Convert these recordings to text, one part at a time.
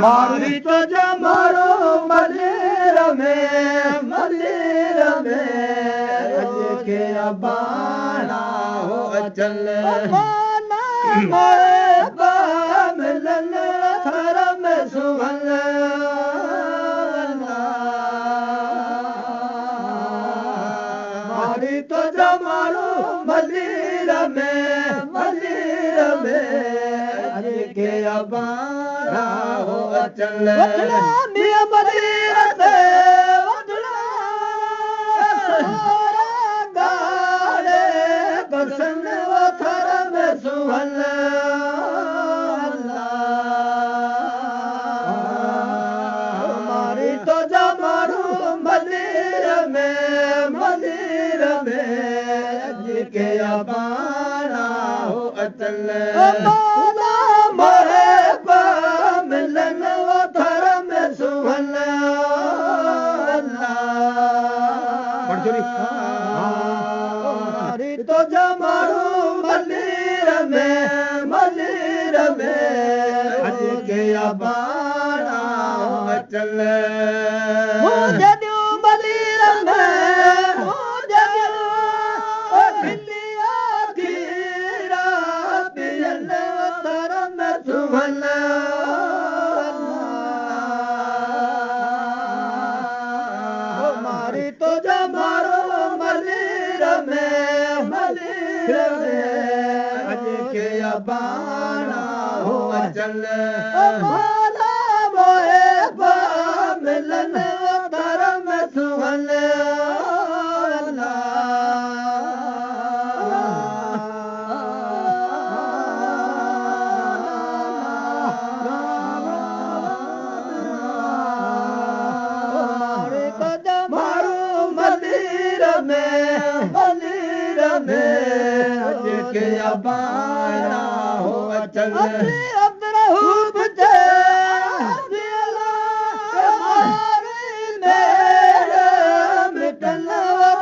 मारी तो जमारो मलेर में मलेर में अज के अबाना हो अचल माना मोए मिलन थर में सुहल मारी तो जमारो मलेर में अज के अबाना हो अचल मियां मलेर ते वठड़ा गाड़े बसन थर में सुहल मारी तो जमारू मलेर में अज के अबाना हो अचल मिलन थर में सुहल मारी तो जमारू मलेर में अज के अबाना अचल मलेर में थर में सुहल मारी तो जमारो मलेर में अज के अबाना हो अचल माला मोए मिलन थर में सुहल में अज के अबाना हो अचल मिटल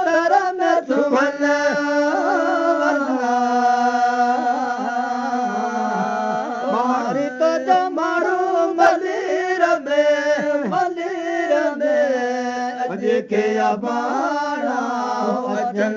थर में सुहल मारी तो जमारू मलेर में अज के अबाना हो अचल।